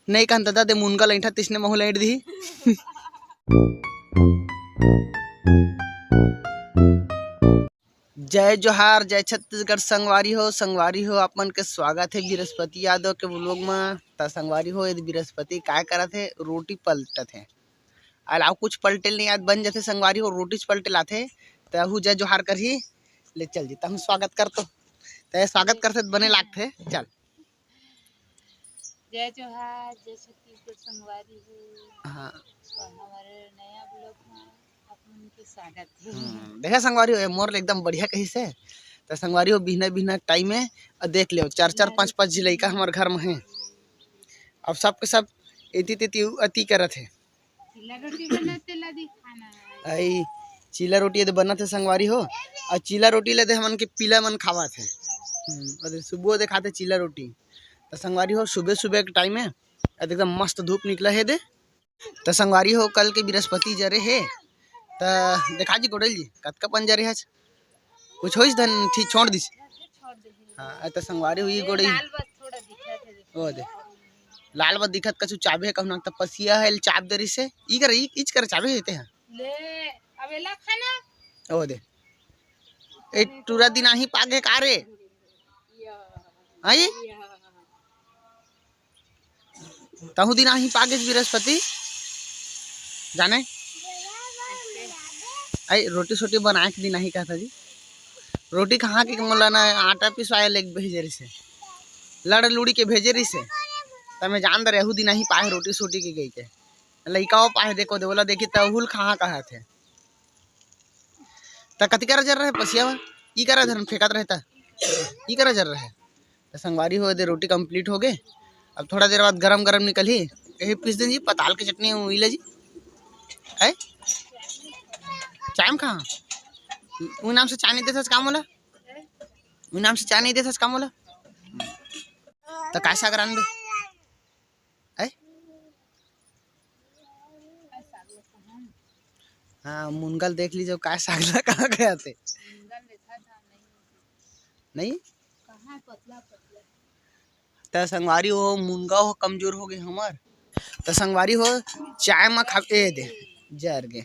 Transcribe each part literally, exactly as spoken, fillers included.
नहीं कहन त दे मुनगा लैंठा तिसने महू लैंठ दिही। जय जोहार, जय छत्तीसगढ़ संगवारी हो। संगवारी हो, आप मन के स्वागत हे बृहस्पति यादव के vlog म। त संगवारी हो, ये बृहस्पति काय करत हे, रोटी पलटत हे। अलाव कुछ पलटे ल नहीं आत, बन जथे संगवारी हो, रोटी च पलटे लाथे। त अहू जय जोहार करही, ले चल जी, तहूँ स्वागत कर तो। त स्वागत करथे त बने लागथे, चल। जय जोहार, जय छत्तीसगढ़ संगवारी हो। हाँ। और हमारे नया vlog में आप मन के स्वागत है। हम्म, देखा संगवारी हो, ये मोर ले एकदम बढ़िया कहिस हे। त संगवारी हो, बिहना बिहना टाइम हे, अउ देख लियो, चार चार पाँच पाँच झी लइका हमर घर में हे। अब सबके सब एती तेती अति करत हे। चिल्ला रोटी बना, तेला दी खाना है। आई चिल्ला रोटी ये दे बनत हे संगवारी हो, अउ चिल्ला रोटी ले दे हमन के पीला मन खावत हे। हम्म, अउ दे सुबह दे खाथे चिल्ला रोटी। त संगवारी हो, सुबह सुबह के टाइम हे, अउ एकदम मस्त धूप निकला हे दे। त संगवारी हो, कल के बृहस्पति जरे हे, त देखा जी गोडेल जी, कतका पन जरे हच, कुछ होइस धन ठीक छोड़ दिस। हाँ, ए त संगवारी हो, ई गोड़े लाल बस थोड़ा दिखत हे, देखो। ओ दे, लाल बस दिखत, कछु चाबे हे कहूँ ना, त पसिया हे, चाब दे रिसे। ई कर, ई, इच कर चाबे हे ते ह। ले, अब एला खाना। ओ दे, ए टूरा दिनाही पागे का रे? या। आई? या। तहूँ दिनाही पागेच बृहस्पति, जाने। आई, रोटी सोटी बनाए के दिनाही कहता जी। रोटी कहाँ के मोला ना आटा पिसवाए ले भेजे रिसे, लड़ लुड़ी के भेजे रिसे। त मैं जान दे रहू दिनाही पाए रोटी सोटी के गई के। लइका वो पाए देखो दे, बोला देखी त हुल कहाँ कहत हे। त कति करा जर रहे पसिया में? ई करा धरन फेंकत रहे त। ई करा जर रहे। त संगवारी हो दे, रोटी complete हो गे। अब थोड़ा देर बाद गरम गरम निकलही। यही पीस दे जी, पताल के चटनी उइला जी। है? चाय में कहाँ? उ नाम से चाय नहीं देथस का मोला? उ नाम से चाय नहीं देथस का मोला? त काय साग रांधबे? है? हाँ, मुनगा ल देख लीजिए, काय साग ला कहाँ गया थे? नहीं? त संगवारी हो, मुनगा हो कमजोर हो गए हमर। त संगवारी हो, चाय म खा, ए दे, जर गे।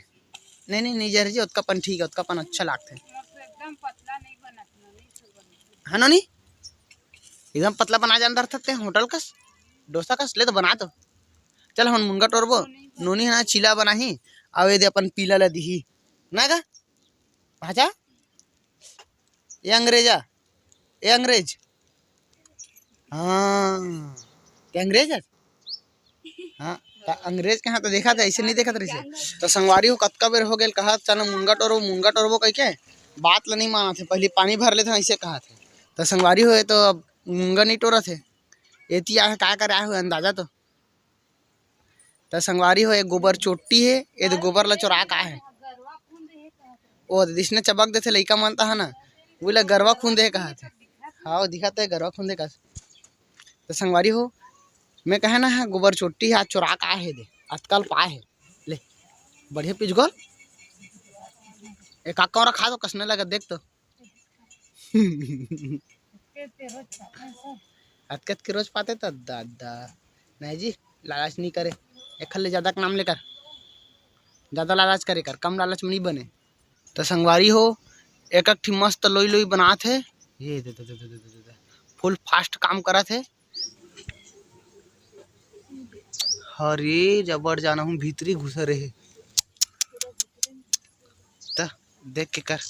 नहीं, नहीं, नहीं जर जी, ओतका पन ठीक है, ओतका पन अच्छा लागथे। है नोनी? एकदम पतला बना जान दर थकते होटल कस, डोसा कस, ले तो बना तो। चल, हमन मुनगा टोरबो, नोनी ह ना चीला बनाही, अउ ए दे अपन पीला ला दिही। ना गा? भाजा? ए अंग्रेजा, ए अंग्रेज। हाँ, के अंग्रेज हस? हाँ, त अंग्रेज के हाँ तो देखा था, ऐसे नहीं देखा था रहिसे। त संगवारी हो कतका बेर हो गेल कहत, "चल मुनगा टोरबो, मुनगा टोरबो," कह के बात ला नहीं मानत हे। पहली पानी भर लेथे, ऐसे कहत हे। त संगवारी हो, ये तो अब मुनगा नहीं टोरत हे। एती आए हे, का करे आए हो, अंदाजा तो। त संगवारी हो, एक गोबर चोट्टी हे, ये तो गोबर ला चोरा के आए हे। ओ, त दिसने चबक देथे लइका मन त, है ना, वो ला गरवा खून दे कहत हे। हाँ, वो दिखत हे गरवा खून दे कहत। त संगवारी हो, मैं कहे ना है, गोबर चोट्टी हे, आज चोरा के आए हे दे, अतकल पाए हे। ले, बढ़िया पिचगोल। ए, काका, ओरा खा तो, कसने लगा, देख तो। अतके अतके रोज पाते त दादा। नहीं जी, लालच नहीं करे। एखर ले ज्यादा के नाम लेकर, ज्यादा लालच करे कर, कम लालच में नहीं बने। त संगवारी हो, एक एक ठी मस्त लोई लोई बनात हे। ये दे, दे, दे। Full fast काम करत हे। हरे जबर जाना हूँ, भीतरी घुसा रहे। त देख के कर।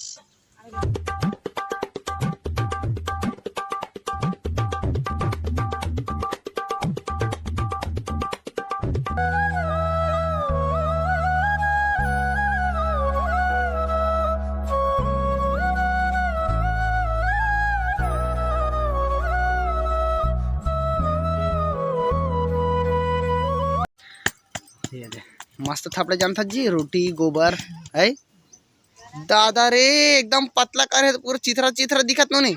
ये दे, मस्त थापड़े जानथा जी, रोटी गोबर है। दादा रे, एकदम पतला करे हे, पूरा चिथरा चिथरा दिखत नोनी,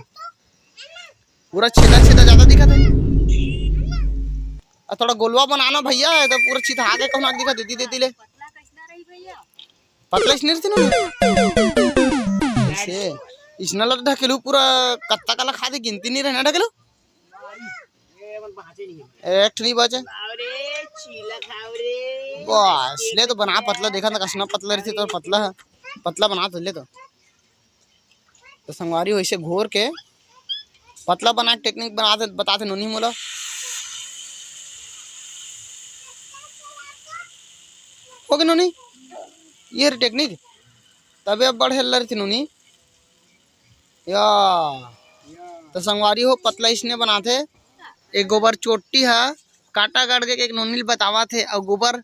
पूरा छेदा छेदा ज्यादा दिखत हे। आ थोड़ा गोलवा बनाना भैया, ये तो पूरा चिथरा के कहूँ दिखत हे, दीदी दीदी ले। पतला इसने रहती ना। ऐसे, इसने लग ढकेलू पूरा कत्ता काला खा दे, गिनती नहीं रहना ढकेलू। एक ठो नहीं बचे। बस ले तो बना पतला, देखा ना कसना पतला रहिथे, तो पतला, पतला बना तो ले तो। तो संगवारी हो, इसे घोर के पतला बना के टेक्निक बना दे, बता दे नोनी मोला। हो गे नोनी, ये रे टेक्निक, तबे अब बढ़े ला रहिथे नोनी। या तो संगवारी हो, पतला इसने बनाथे। एक गोबर चोट्टी हा कांटा गड़ के एक नोनी ल बतावा थे, अउ गोबर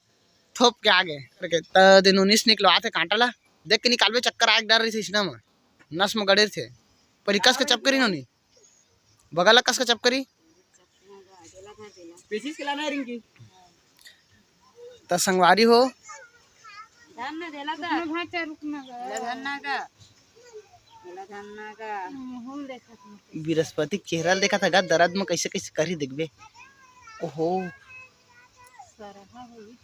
थोप के आगे करके त दे नोनी से निकलवा थे कांटा ला। देख के निकालबे, चक्कर आए के डर रहिथे इसना म, नस म गड़े रहिथे। पर कस के चपकरी नोनी, बगल ला कस के चपकरी। पेचिस के लाना है रिंकी। त संगवारी हो, धन ना देला का? रुकना भाचा, रुकना गा। देला धन ना का? देला धन ना का? मुंह देखत नहीं। बृहस्पति के चेहरा ल देखा था गा, दर्द में कैसे कैसे करी देखबे। ओहो, सरहा होई।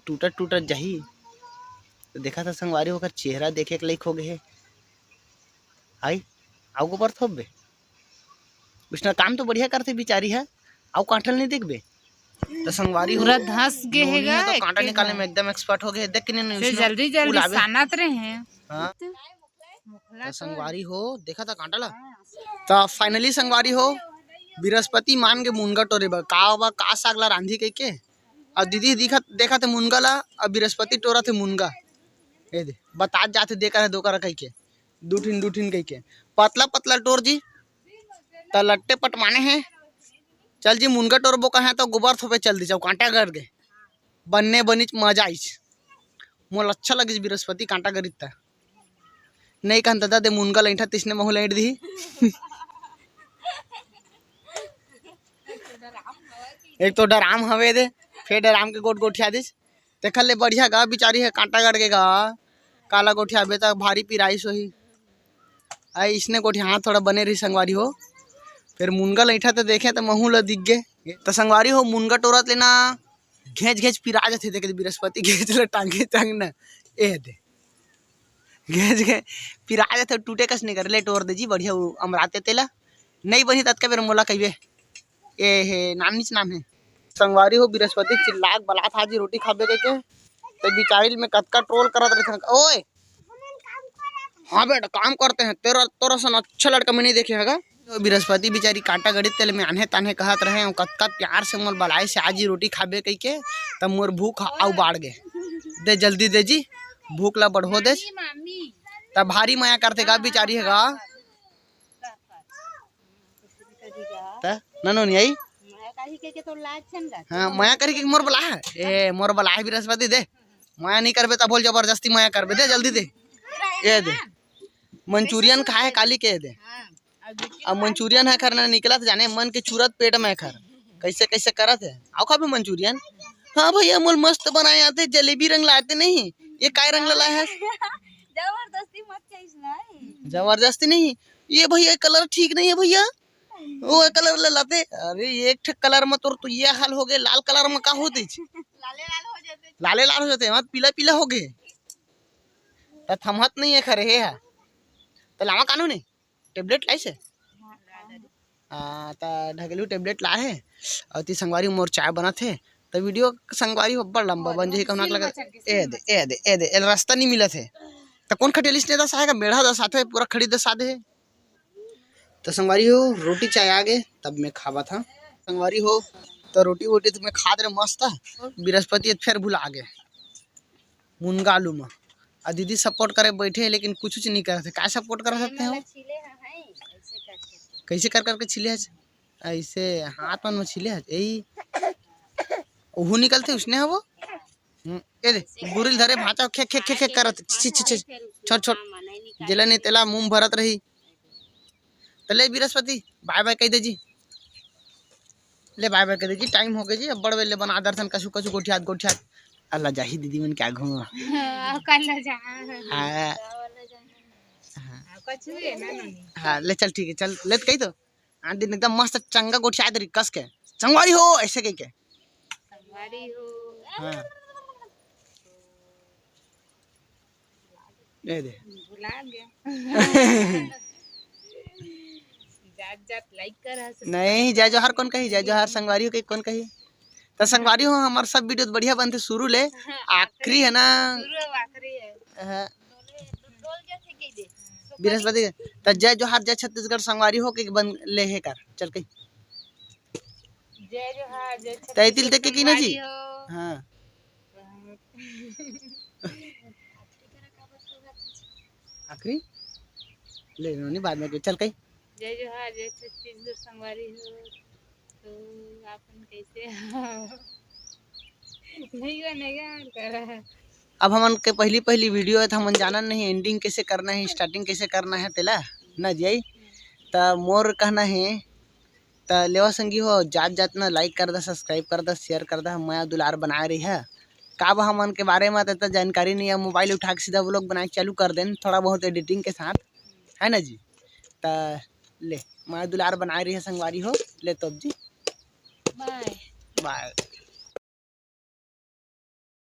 टूटत टूटत जाही। तो देखा था संगवारी, ओकर चेहरा देखे के लायक हो गए हे। आई, आउ गोबर थोपबे। उसने काम तो बढ़िया करथे बिचारी है, आउ कांटा ल नहीं देखबे। तो संगवारी हो, पूरा धस गे हे नोनी गा, ह तो कांटा निकाले में एकदम एक्सपर्ट हो गए। देख के नहीं, से जल्दी जल्दी सानत रहे हैं। हाँ। तो संगवारी हो, देखा था कांटा ला। तो फाइनली संगवारी हो, बृहस्पति मान के मुनगा टोरे बर का बा, का साग ला रांधी कह के। और दीदी दिखा, देखा थे मुनगा ला, और बृहस्पति टोरा थे मुनगा। ये दे, बतात जाते दे कर दो कर कह के, दू ठिन दू ठिन कह के, पतला पतला टोर जी। त लट्टे पटवाने हैं। चल जी, मुनगा टोरबो कहे तो गोबर थोपे चल दी जाओ, कांटा गड़ के। बन्ने बनिच मजा आइच। मोला अच्छा लगिस बृहस्पति कांटा गरित त। नहीं कहन त दे मुनगा लैंठा तिसने महू लैंठ दी। एक तो डराम हवे दे, फिर डराम के गोट गोठिया दिस। तेखर ले बढ़िया गा बिचारी हे कांटा गड़ के गा। काला गोठियाबे त भारी पिराइस होही। आई इसने गोठिया थोड़ा बने रही संगवारी हो। फिर मुनगा लैठा त देखे त महू ल दिख गे। त संगवारी हो मुनगा टोरत लेना घेंच घेंच पिरा जथे, देखे बृहस्पति घेंच ल टांगे टांग न। ए दे। घेंच घेंच पिरा जथे, टूटे कस नहीं कर ले, टोर दे जी बढ़िया वो अमराते तेला। नहीं बनी ततका बेर मोला कहिबे। ए हे, नाम नीच नाम हे। संगवारी हो, बृहस्पति चिल्ला के बलात हाजी रोटी खाबे कह के। ते बिचारी में कतका ट्रोल करत रहिथे। ओए! हाँ बेटा, काम करते हैं। तेरा, तोरा सन अच्छा लड़का मैं नहीं देखे हगा। तो बृहस्पति बिचारी कांटा गड़ी तेल में आन्हे तान्हे कहत रहे, अउ कतका प्यार से मोर बलाए से आज ही रोटी खाबे कह के, तब मोर भूख अउ बाढ़ गे। दे जल्दी दे जी, भूख ला बढ़ो दे। तब भारी मया करते गा बिचारी हगा। त ननो नहीं आई। मया करही कह के तो लाज छन गा। हाँ, मया करही के मोर बला है। ए, मोर बला है बृहस्पति दे। मया नहीं करबे त बोल जबरदस्ती मया करबे। दे जल्दी दे। ए दे। मंचूरियन खाए काली के दे। हाँ, अब मंचूरियन है खर ना निकला त जाने मन के चूरत पेट में खर। कैसे कैसे करत है। आओ खाबे मंचूरियन। हाँ भैया, मोल मस्त बनाए आते, जलेबी रंग लाते नहीं। ये काय रंग ला लाए है? जबरदस्ती मत कहिस ना। जबरदस्ती नहीं। ये भैया कलर ठीक नहीं है भैया। वो कलर ले लाते। अरे एक ठे कलर में तोर तो ये हाल हो गए, लाल कलर में का होते? लाले लाल हो जाते। लाले लाल हो जाते, मत पीला पीला हो गए। त थमत नहीं है खरे हे हा। त लावा कानू नहीं? टेबलेट लाइस हे? हाँ, त ढगेलू टेबलेट लाए हे। अउ ती संगवारी मोर चाय बनत हे। त वीडियो संगवारी अब्बड़ लंबा बन जाही, कहुना लगा। ए दे, ए दे, ए दे, ए रास्ता नहीं मिलत हे। त कौन खटेलिस ने दस आएगा? मेढ़ा दस आथे, पूरा खड़ी दस आथे। त संगवारी हो, रोटी चाय आ गे, तब मैं खावा था। संगवारी हो, त रोटी वोटी तो मैं खा दे रहे मस्त। बृहस्पति फिर भुला गे। मुनगा आलू म। आ दीदी सपोर्ट करे बैठे हे, लेकिन कुछ नहीं करत हे। काय सपोर्ट कर सकते हो? कैसे कर करके छिले हस? ऐसे हाथ मन में छिले हस। यही ओहू निकलते उसने है वो। हम्म, ए दे, गुरिल धरे भांचा खेक खेक खेक खेक करत। छी, छी, छी। छोड़, छोड़। जेला नहीं तेला मुंह भरत रही। त ले बृहस्पति, बाय बाय कह दे जी। ले बाय बाय कह दे जी, टाइम हो गए जी, अब्बड़ बेले बना दर्शन कछु कछु गोठियात गोठियात। अल्लाह जाही दीदी मन क्या घूम। हाँ, कल जा। हाँ। हाँ। हाँ, कछु है ना नोनी। हाँ, ले चल ठीक है, चल, ले त कही तो। हाँ, दिन एकदम मस्त चंगा गोठियात रही कस के। संगवारी हो, ऐसे कह के। संगवारी हो। हाँ। ए दे। भुला गया। जात जात लाइक कर। नहीं, जय जोहार कौन कही? जय जोहार संगवारी हो के कौन कही? त संगवारी हो, हमर सब वीडियो बढ़िया बनथे शुरू ले आखिरी, है ना? शुरू अउ आखिरी है। हाँ। बृहस्पति के। त जय जोहार, जय छत्तीसगढ़ संगवारी हो के बन ले हे कर। चल कही। जय जोहार, जय तै तिल देख के की ना जी? संगवारी हो। हाँ। आखिरी? ले नोनी, बाद में के। चल कही। जय जोहार, जय छत्तीसगढ़ संगवारी हो। तो आपन कैसे हो? नहीं बनेगा और करा। अब हमन के पहली पहली वीडियो है, तो हमन जानन नहीं एंडिंग कैसे करना है, स्टार्टिंग कैसे करना है तेला, ना जी? त मोर कहना है, त लेवा संगी हो, जात जात ना लाइक कर दा, सब्सक्राइब कर दा, शेयर कर दा, मया दुलार बनाए रही है। का बा हमन के बारे में त जानकारी नहीं है, मोबाइल उठा के सीधा व्लॉग बनाए के चालू कर देन, थोड़ा बहुत एडिटिंग के साथ, है ना जी? त ले, मया दुलार बनाए रही है संगवारी हो, ले तो अब जी। बाय। बाय।